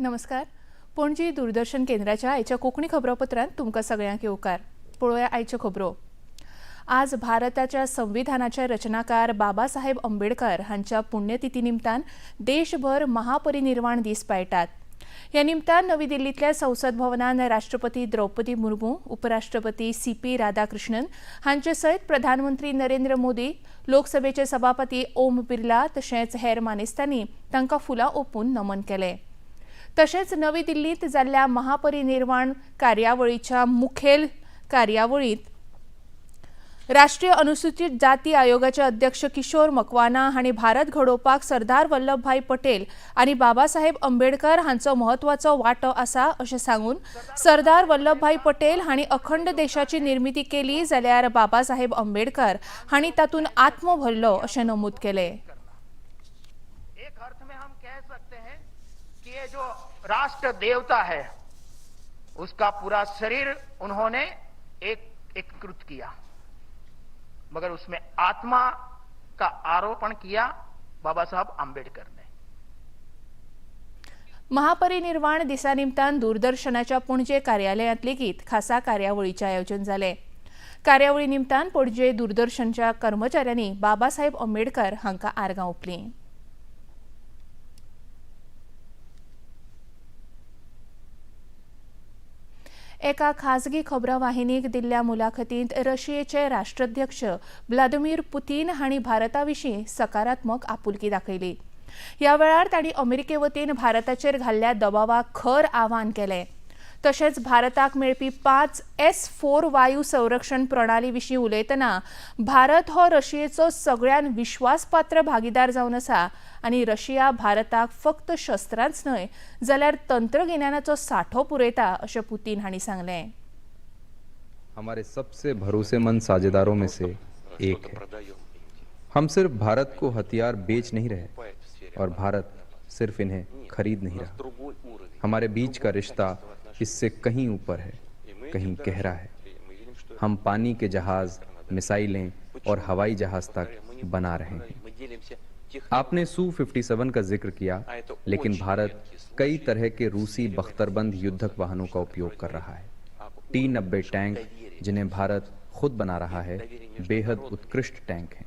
नमस्कार. पणजी दूरदर्शन केंद्राच्या आयच्या कोंकणी खबरापत्रांत तुमकां सगळ्यांक येवकार. पळोवया आयच्यो खबरो. आज भारताच्या संविधानाचे रचनाकार बाबासाहेब आंबेडकर हांच्या पुण्यतिथी निमतान देशभर महापरिनिर्वाण दीस पाळटात. ह्या निमतान नवी दिल्लींतल्या संसद भवनान राष्ट्रपती द्रौपदी मुर्मू, उपराष्ट्रपती सी.पी. राधाकृष्णन हांचे सयत प्रधानमंत्री नरेंद्र मोदी, लोकसभेचे सभापती ओम बिर्ला तशेंच हेर मानेस्तांनी तांकां फुलां ओंपून नमन केलें. तशेंच नवी दिल्लींत जाल्ल्या महापरिनिर्वाण कार्यावळीच्या मुखेल कार्यावळींत राष्ट्रीय अनुसूचित जाती आयोगाचे अध्यक्ष किशोर मकवाना हांणी भारत घडोवपाक सरदार वल्लभभाई पटेल आनी बाबासाहेब आंबेडकर हांचो म्हत्वाचो वांटो आसा अशें सांगून सरदार वल्लभभाई पटेल हांणी अखंड देशाची निर्मिती केली जाल्यार बाबासाहेब आंबेडकर हांणी तातूंत आत्मो भरलो अशें नमूद केलें. एक अर्थ में हम कह सकते हैं कि ये जो राष्ट्र देवता है उसका पूरा शरीर उन्होंने एक एकीकृत किया, मगर उसमें आत्मा का आरोपण किया बाबा साहब आंबेडकर ने. महापरिनिर्वाण दिसा निमतान दूरदर्शनाच्या पणजे कार्यालयांत लेगीत खासा कार्यावळीचें आयोजन जालें. कार्यावळी निमतान पणजे दूरदर्शनच्या कर्मचाऱ्यांनी बाबासाहेब आंबेडकर हांकां आर्गां ओंपलीं. एका खाजगी खबरां वाहिनीक दिल्ल्या मुलाखतींत रशियेचे राष्ट्राध्यक्ष व्लादिमीर पुतीन हांणी भारता विशीं सकारात्मक आपुलकी दाखयली. ह्या वेळार तांणी अमेरिके वतीन भारताचेर घाल्ल्या दबावाक खर आव्हान केलें. तशेंच भारताक मेळपी 5 S-4 वायू संरक्षण प्रणाली विशीं उलयतना भारत हो रशियेचो सगळ्यान विश्वासपात्र भागीदार जावन आसा आनी रशिया भारताक फक्त शस्त्रांच न्हय जाल्यार तंत्रगिन्यानाचो साठो पुरयता अशें पुतीन हांणी सांगलें. हमारे सबसे भरोसेमंद साझेदारों में से एक है. हम सिर्फ भारत को हथियार बेच नहीं रहे और भारत सिर्फ इन्हें खरीद नहीं रहा. हमारे बीच का रिश्ता इससे कहीं ऊपर है, कहीं गहरा है. हम पानी के जहाज, मिसाइलें और हवाई जहाज तक बना रहे हैं. आपने Su-57 का जिक्र किया, लेकिन भारत कई तरह के रूसी बख्तरबंद युद्धक वाहनों का उपयोग कर रहा है. T-90 tank, जिन्हें भारत खुद बना रहा है, बेहद उत्कृष्ट टैंक हैं.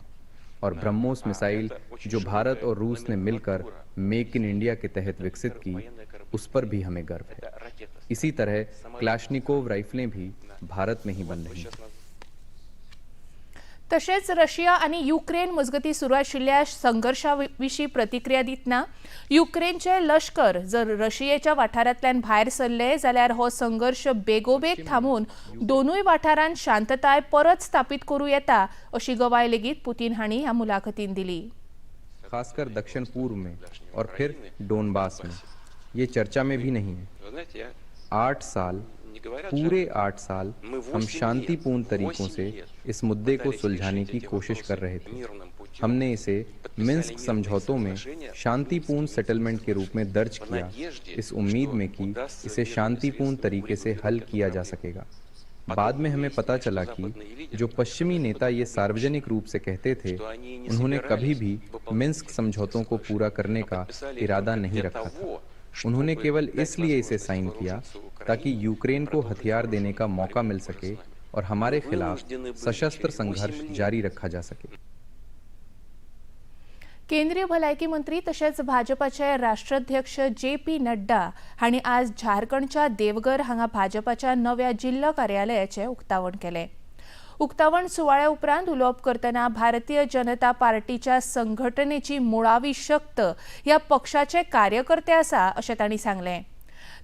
और ब्रह्मोस मिसाइल, जो भारत और रूस ने मिलकर मेक इन इंडिया के तहत विकसित की, उस पर भी हमें गर्व है. इसी तरह क्लाशनिकोव राइफलें भी भारत में ही बन रही हैं. तशेंच रशिया आनी युक्रेन मजगतीं सुरू आशिल्ल्या संघर्शा विशीं प्रतिक्रिया दितना युक्रेनचे लश्कर जर रशियेच्या वाठारांतल्यान भायर सरले जाल्यार हो संघर्श बेगोबेग थांबून दोनूय वाठारांत शांतताय परत स्थापीत करूं येता अशी गवाय लेगीत पुतीन हांणी ह्या मुलाखतीन दिली. खासकर दक्षिण पूर्व में और फिर डोनबास में ये चर्चा में भी नहीं है. 8 साल, पूरे 8 साल हम शांतिपूर्ण तरीकों से इस मुद्दे को सुलझाने की कोशिश कर रहे थे. हमने इसे मिन्स्क समझौतों में शांतिपूर्ण सेटलमेंट के रूप में दर्ज किया, इस उम्मीद में कि इसे शांतिपूर्ण तरीके से हल किया जा सकेगा. बाद में हमें पता चला कि जो पश्चिमी नेता ये सार्वजनिक रूप से कहते थे, उन्होंने कभी भी मिन्स्क समझौतों को पूरा करने का इरादा नहीं रखा था. उन्होंने केवल इसलिए इसे साइन किया ताकि यूक्रेन को हथियार देने का मौका मिल सके और हमारे खिलाफ सशस्त्र संघर्ष जारी रखा जा सके. केंद्रीय भलायकी मंत्री तशेंच भाजपाचे राष्ट्राध्यक्ष जे.पी. नड्डा हांणी आज झारखंडच्या देवघर हांगा भाजपाच्या नव्या जिल्लो कार्यालयाचें उक्तावण केलें. उक्तावण सुवाळ्या उपरांत उलोवप करतना भारतीय जनता पार्टीच्या संघटनेची मुळावी शक्त ह्या पक्षाचे कार्यकर्ते आसा अशें तांणी सांगलें.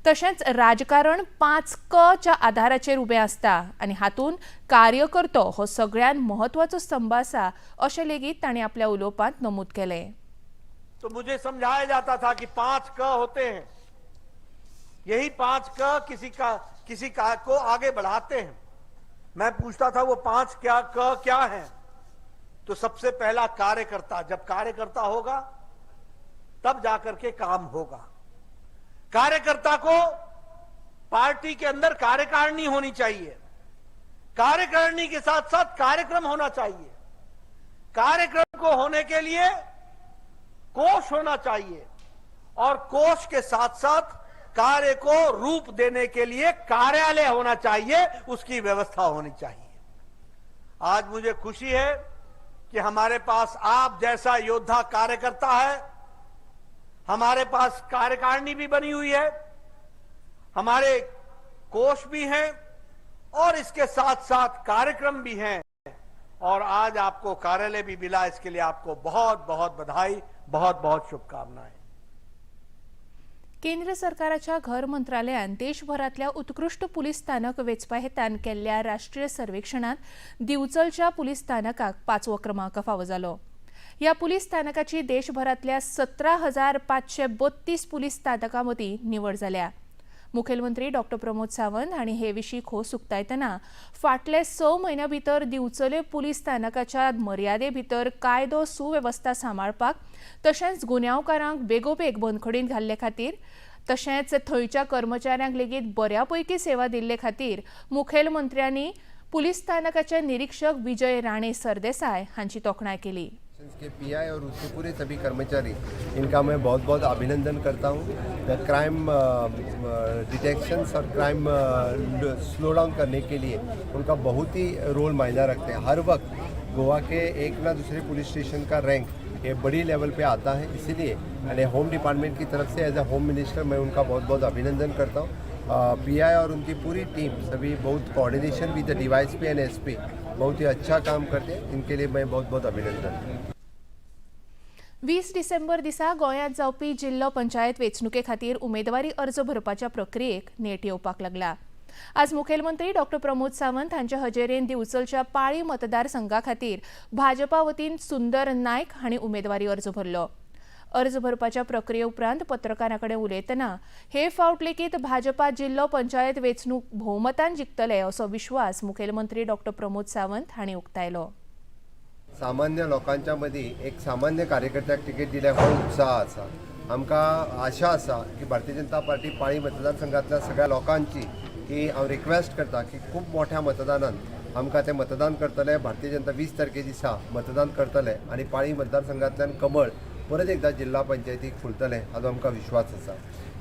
तशेंच राजकारण 5 क च्या आधाराचेर उबें आसता आनी हातूंत कार्यकर्तो हो सगळ्यात म्हत्वाचो स्तंभ आसा अशें लेगीत तांणी आपल्या उलोवपांत नमूद केलें. तो मुझे समझाया जाता था कि 5 क होते हैं, यही 5 क किसी का को आगे बढ़ाते हैं. मैं पूछता था वो 5 क्या क क्या है? तो सबसे पहला कार्यकर्ता, जब कार्यकर्ता होगा तब जाकर के काम होगा. कार्यकर्ता को पार्टी के अंदर कार्यकारिणी होनी चाहिए, कार्यकारिणी के साथ साथ कार्यक्रम होना चाहिए, कार्यक्रम को होने के लिए कोष होना चाहिए और कोष के साथ साथ कार्य को रूप देने के लिए कार्यालय होना चाहिए, उसकी व्यवस्था होनी चाहिए। आज मुझे खुशी है कि हमारे पास आप जैसा योद्धा कार्यकर्ता है, हमारे पास कार्यकारिणी भी बनी हुई है, हमारे कोष भी हैं और इसके साथ साथ कार्यक्रम भी हैं और आज आपको कार्यालय भी मिला, इसके लिए आपको बहुत बहुत बधाई, बहुत बहुत शुभकामनाएं। केंद्र सरकाराच्या घर मंत्रालयान देशभरांतल्या उत्कृश्ट पुलीस स्थानक वेंचपा हेतान केल्ल्या राष्ट्रीय सर्वेक्षणांत दिवचलच्या पुलीस स्थानकाक 5वो क्रमांक फावो जालो। ह्या पुलीस स्थानकाची देशभरांतल्या 17,532 पुलीस स्थानकां मदीं निवड जाल्या। मुखेलमंत्री डॉक्टर प्रमोद सावंत हांणी हे विशीं खोस उक्तायतना फाटले 6 म्हयन्यां भितर दिवचले पुलीस स्थानकाच्या मर्यादे भितर कायदो सुवेवस्था सांबाळपाक तशेंच गुन्यांवकारांक बेगोबेग बंदखडींत घाल्ले खातीर तशेंच थंयच्या कर्मचाऱ्यांक लेगीत बऱ्या पैकी सेवा दिल्ले खातीर मुखेलमंत्र्यांनी पुलीस स्थानकाचे निरीक्षक विजय राणे सरदेसाय हांची तोखणाय केली। के पीआई और उसके पूरे सभी कर्मचारी, इनका मैं बहुत बहुत अभिनंदन करता हूँ। The crime detections Aur crime slow down करने के लिए उनका बहुत ही रोल मायना रखते हैं। हर वक्त गोवा के एक ना दूसरे पुलिस स्टेशन का रैंक ये बड़ी लेवल पे आता है, इसीलिए यानी होम डिपार्टमेंट की तरफ से एज अ होम मिनिस्टर मैं उनका बहुत बहुत अभिनंदन करता हूँ। पीआई और उनकी पूरी टीम सभी बहुत coordination with the DYSP and SP बहुत ही अच्छा काम करते हैं, इनके लिए मैं बहुत बहुत अभिनंदन। 20 डिसेंबर दिसा गोंयांत जावपी जिल्लो पंचायत वेंचणुके खातीर उमेदवारी अर्ज भरपाच्या प्रक्रियेक नेट येवपाक लागला। आज मुखेलमंत्री डॉक्टर प्रमोद सावंत हांच्या हजेरेन दिवचलच्या पाळी मतदारसंघा खातीर भाजपा वतीन सुंदर नायक हांणी उमेदवारी अर्ज भरलो। अर्ज भरपाच्या प्रक्रिये उपरांत पत्रकारां कडेन उलयतना हे फावट लेगीत भाजपा जिल्लो पंचायत वेंचणूक भोवमतान जिखतले असो विश्वास मुखेलमंत्री डॉक्टर प्रमोद सावंत हांणी उक्तायलो। सामान्य लोकांच्या मदीं एक सामान्य कार्यकर्त्याक तिकेट दिल्या हो उत्साह आसा। आमकां आशा आसा की भारतीय जनता पार्टी पाळी मतदारसंघातल्या सगळ्या लोकांची की हांव रिक्वेस्ट करता की खूब मोठ्या मतदानान आमकां तें मतदान करतले। भारतीय जनता 20 तारखे दिसा मतदान करतले आनी पाळी मतदारसंघांतल्यान कमळ परत एकदां जिल्हा पंचायतीक फुलतलें हाजो आमकां विश्वास आसा।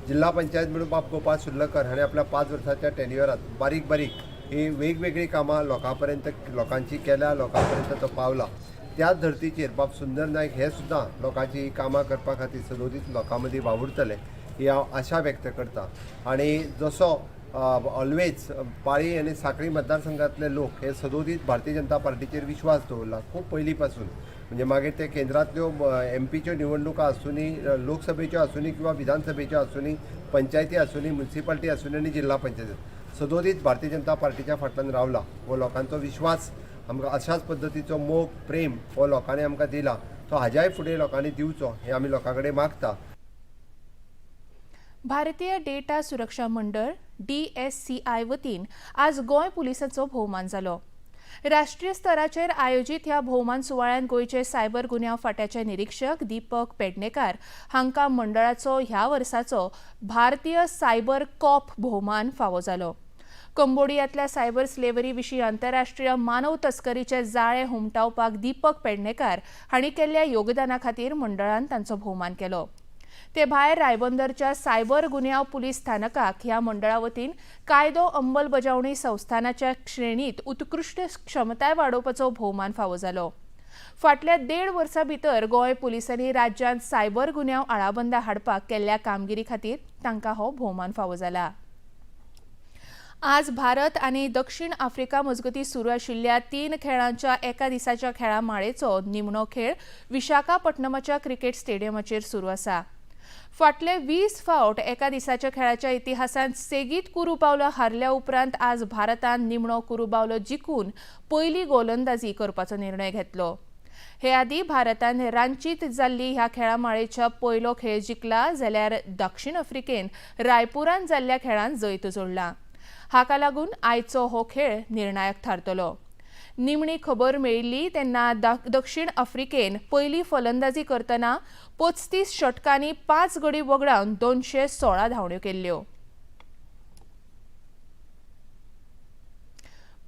जिल्हा पंचायत म्हणून बाब गोपाळ सुर्लकर हाणें आपल्या 5 वर्साच्या टेन्युअरात बारीक बारीक ही वेगवेगळीं कामां लोकां पर्यंत लोकांची केल्या, लोकां पर्यंत तो पावला। त्याच धर्तीचेर बाब सुंदर नायक हे सुद्दां लोकांची कामां करपा खातीर सदोदीत लोकां मदीं वावुरतले ही हांव आशा व्यक्त करता। आनी जसो ऑलवेज पाळी आनी सांखळी मतदारसंघातले लोक हे सदोदीत भारतीय जनता पार्टीचेर विश्वास दवरला खूब पयलीं पासून, म्हणजे मागीर ते केंद्रांतल्यो एमपीच्यो निवडणुका आसूनी, लोकसभेच्यो आसूनी किंवा विधानसभेच्यो आसूनी, पंचायती आसूनी, म्युनिसिपालिटी आसूनी आनी जिल्हा पंचायत सदोदीत भारतीय जनता पार्टीच्या फाटल्यान रावला। हो लोकांचो विश्वास आमकां अशाच पद्दतीचो मोग प्रेम हो लोकांनी आमकां दिला, तो हाज्याय फुडें लोकांनी दिवचो हें आमी लोकां कडेन मागता। भारतीय डेटा सुरक्षा मंडळ DSCI वतीन आज गोंय पुलिसांचो भोवमान जालो। राष्ट्रीय स्तराचेर आयोजीत ह्या भोवमान सुवाळ्यांत गोंयचे सायबर गुन्यांव फांट्याचे निरीक्षक दीपक पेडणेकार हांकां मंडळाचो ह्या वर्साचो भारतीय सायबर कॉप भोवमान फावो जालो। कंबोडियांतल्या सायबर स्लेवरी विशीं आंतरराष्ट्रीय मानव तस्करीचे जाळे हुमटावपाक दीपक पेडणेकार हांणी केल्ल्या योगदाना खातीर मंडळान तांचो भोवमान केलो। ते भायर रायबंदरच्या सायबर गुन्यांव पुलीस स्थानकाक ह्या मंडळा वतीन कायदो अंमलबजावणी संस्थानाच्या श्रेणीत उत्कृश्ट क्षमताय वाडोवपाचो भोवमान फावो जालो। फाटल्या 1.5 वर्सां भितर गोंय पुलिसांनी राज्यांत सायबर गुन्यांव आळाबंदा हाडपाक केल्ल्या कामगिरी खातीर तांकां हो भोवमान फावो जाला। आज भारत आनी दक्षिण आफ्रिका मजगतीं सुरू आशिल्ल्या 3 खेळांच्या एका दिसाच्या खेळां माळेचो निमणो खेळ विशाखापट्टणमाच्या क्रिकेट स्टेडियमाचेर सुरू आसा। फाटले 20 फावट एका दिसाच्या खेळाच्या इतिहासांत सेगीत कुरू बावलो हारल्या उपरांत आज भारतान निमणो कुरू बावलो जिखून पयली गोलंदाजी करपाचो निर्णय घेतलो। हे आदीं भारतान रांचीत जाल्ली ह्या खेळां माळेच्या पयलो खेळ जिखला, जाल्यार दक्षिण आफ्रिकेन रायपुरान जाल्ल्या खेळांत जैत जोडला। हाका लागून आयचो हो खेळ निर्णायक थारतलो। निमणी खबर मेळिल्ली तेन्ना दक्षिण आफ्रिकेन पयली फलंदाजी करतना 35 षटकांनी 5 गडी वगडावन 216 धांवड्यो केल्ल्यो।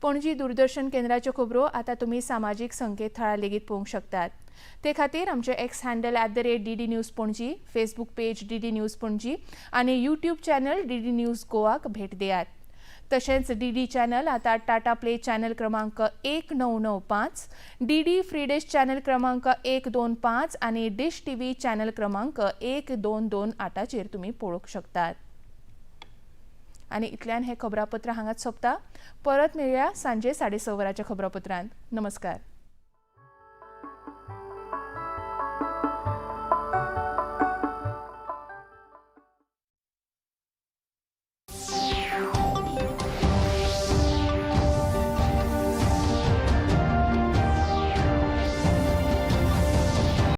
पणजी दूरदर्शन केंद्राच्यो खबरो आतां तुमी सामाजीक संकेतथळार लेगीत पळोवंक शकतात. ते खातीर आमचें X handle @DDNews Panaji, Facebook page DD News Panaji आनी यूट्यूब चॅनल डीडी न्यूज गोवाक भेट दियात. तशेंच डीडी चॅनल आतां टाटा प्ले चॅनल क्रमांक 1995, डीडी फ्री डिश चॅनल क्रमांक 125 आनी डिश टीव्ही चॅनल क्रमांक 1228चेर तुमी पळोवंक शकतात. आनी इतल्यान हें खबरापत्र हांगाच सोंपता. परत मेळया सांजे 6:30 वरांच्या खबरापत्रांत. नमस्कार.